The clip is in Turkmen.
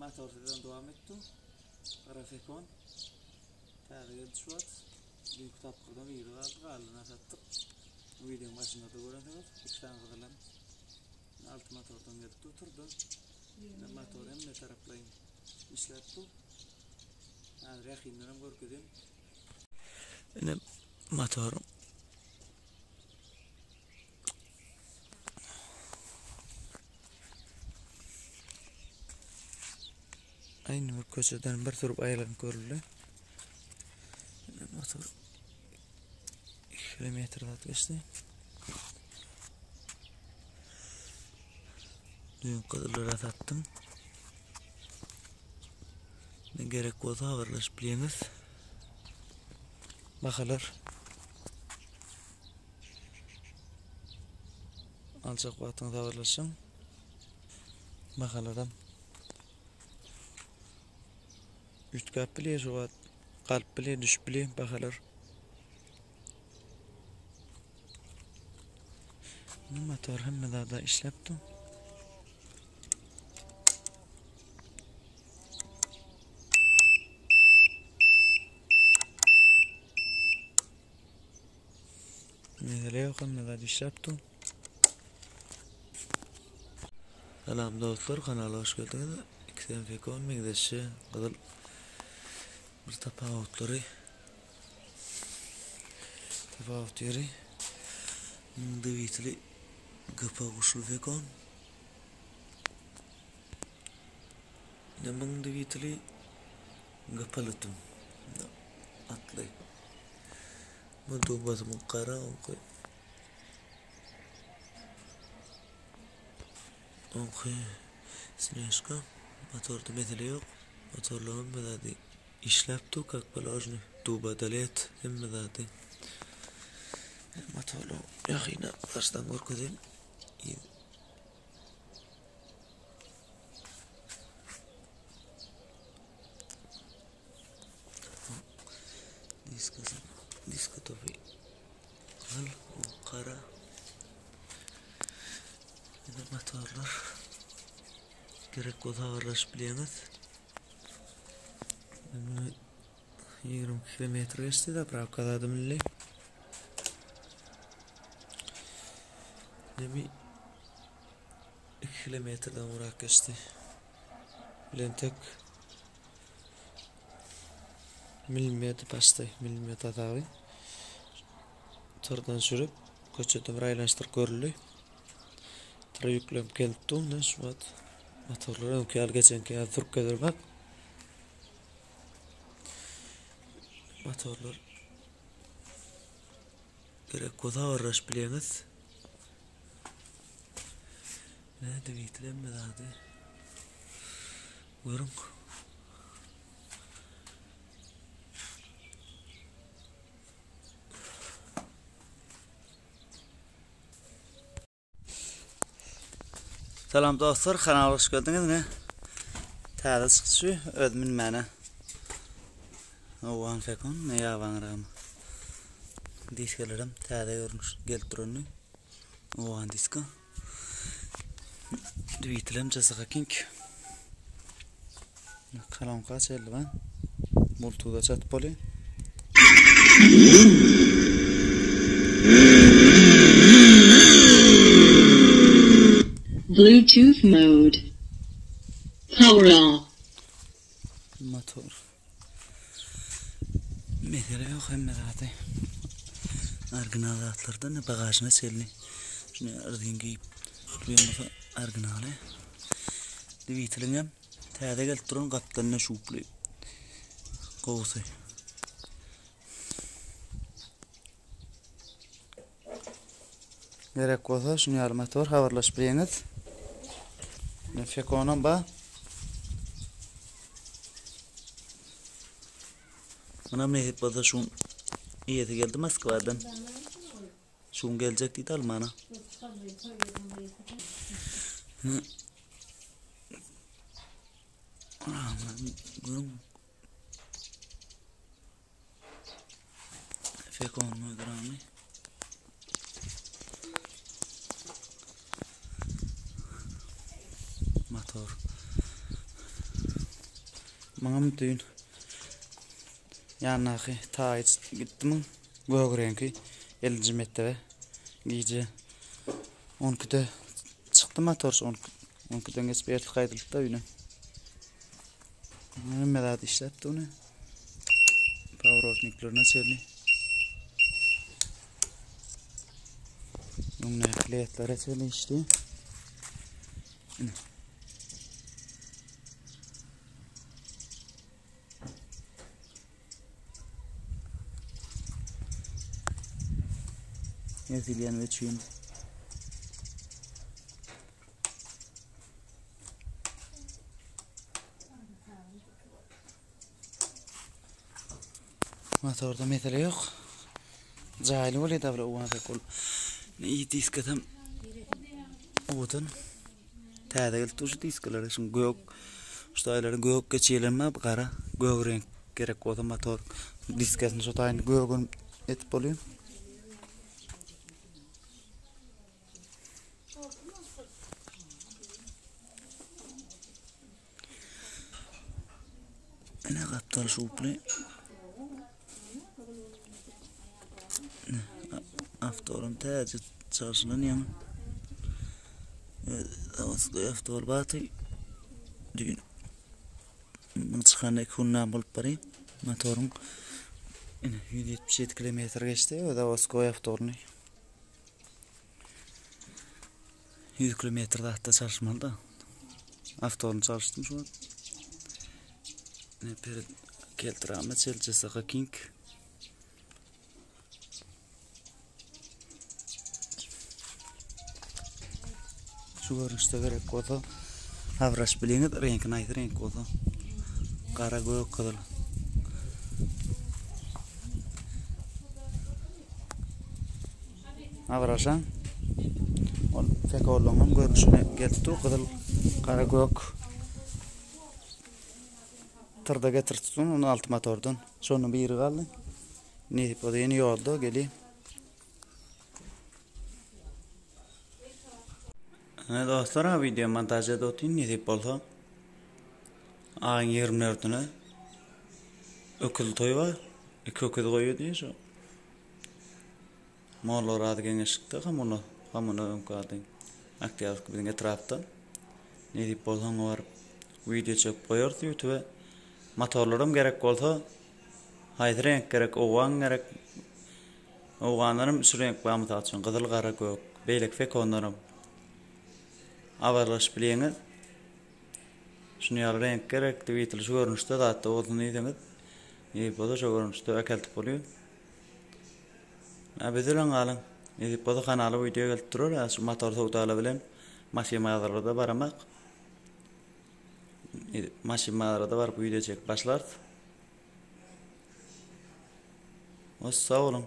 Motor sezon dowam etdi. Gara fekon. Täze geldi şu wagt. Düýnki tapgyrdan biri galdy, galyny satdyk. Videonyň başynda da görensiňiz. Iki sany gyzylam. Alty motordan gelip oturdy. Indi motor hemme taraplaýyn işläp dur. Häzir ýakyndan hem görkezeyim. Ine motoryň Aýny bir köçeden bir sürüp aýlanyp görüldi. Motor 2 kilometr zat geçdi. Düýn gyzyllara satdym. Ne gerek bolsa habarlaşyp bilýäňiz. Bahalar Aljak wagtyňyz habarlaşyň. Bahalaram üýtgäp bilýär şu wagt. Galyp bilýär, düşüp bilýär bahalar. Motor hemme zada işläp dur. Mesele ýok, hemme zat işläp dur. Salam dostlar, kanala hoş geldiňiz. XM Fekon meňzeşi gyzyl bir tapawutlary tapawut ýeri dwitili GP guşly Fekon. Muň dwitili GP lytym atly. Bu dubasy gara oňky. Oňky Snežka. Motorda mesele ýok. Motorlar hemme zady işläp dur, kak položno. Duba dolet hemme zady. Motorlar ýakyna daşdan görkezeyim. Diskasy, diska topy gyzyl, o gara. Ine motorlar. Gerek bolsa habarlaşyp bilýäňiz. Indi 22 kilometr geçdi zapravka zady milli. Nemi 2 kilometrden urak geçdi. Bilen tek Millimetr başda millimetr hasaby. Tyrdan sürüp köçede bir aýlanyşdyryp görüldi. Tyra ýüklenip gelip dur şu wagt. Motorlar öňki ýaly geçenki ýaly sürüp gezer bak. Motorlar gerek bolsa habarlaşyp bilýäňiz. Näde bitlenme zady. Görüň. Salam dostlar, kanala hoş geldiňiz. Ne? Täze çykyşy öz münmäne. Owan sekon, ne ýabaňragym. Diskelerim täze görnüş gelip durany. Owan diska. Dwitelem JSH King. Kolonka çeldi ben. Bluetooth'a çatyp bolýar. Bluetooth mode. Power off. Motor. Mesele ýok hemme zady. Original zatlardan bagažyna çenli. Şunu rzin geýip duran bolsa originaly. Dwiteliň hem täze gelip duran gapdalynda şuply. Gowusy. Gerek bolsa şuny ýaly motor habarlaşyp bilýäňiz. Fekonam ba. Munam nesip bolsa şu eýesi geldi Moskwadan. Şu gün geljek diýdi almana. Görüň. Fekonyň öz ramy. Motor. Muňam düýn ýanyndaky taýy gitdi muň. Gök reňki 50-nji mekdebe gije 12-de çykdy motor şu 12-den geçip ertir gaýdyldy-da öýüne. Hemme zat işläpdi ony. Paworotniklerine çenli. Öňdäki ledlere çenli işdi. Ine. Ezilýän üçin. Motorda mesele ýok. Jaýly bolýar da bir owadan ol. Ne diskasam owadan. Täze gelip dur şu diskalar. Şu gök şu taýlaryň gök geçiýelenme gara gök reňk gerek bolsa motor diskasyny şu taýyny gögün etip bolýar. Ine gapdal şuply. Awtorum täze çalşylan ýaňy. Zawodskoý awtor baty. Düýn muň çykanyna 2 günden bolup barýar. Motoryň ine 177 kilometr geçdi. Zawodskoý awtoryny. 100 kilometr zatda çalyşmaly da. Awtoryny çalyşdym şu wagt. Ne per keltirama çelçesi King. Şu görnüşde gerek bolsa habraş biliňiz reňkini haýsy reňk bolsa. Gara, gök, gyzyl. Abraşan. Ol fekollaryň görnüşine gelip dur. Gyzyl, gara, gök. Tyrda getirip tutun, onu altı motordan. Şonun biri galdy. Nesip bolsa ýene ýolda geli. Ine dostlar, ha video montaj edip otyryn, nesip bolsa. Aýyň 24-üne öküz toý bar. Iki öküz goýup diýen şu. Molla Razy geňeşlikde hamuna, hamuna öňki ady. Oktýabrsk biziň etrapda. Nesip bolsa oňa baryp wideo çekip goýarys YouTube-e. Motorlaram gerek bolsa haýsy reňk gerek, owgan gerek. Owganlaram üç reňk bar mysal üçin, gyzyl, gara, gök. Beýleki fekonlaram habarlaşyp bilýäňiz. Şuny ýaly reňk gerek, dwitel şu görnüşde zatda bolsun diýseňiz, nesip bolsa şo görnüşde äkeltip bolýar. Hä biz bilen galyň. Nesip bolsa kanala wideo gelip durar. Hä şu motor söwdaly bilen maşyn bazarlarda baramak. Maşyn bazarda baryp wideo çekip başlarys. Hoş sag boluň.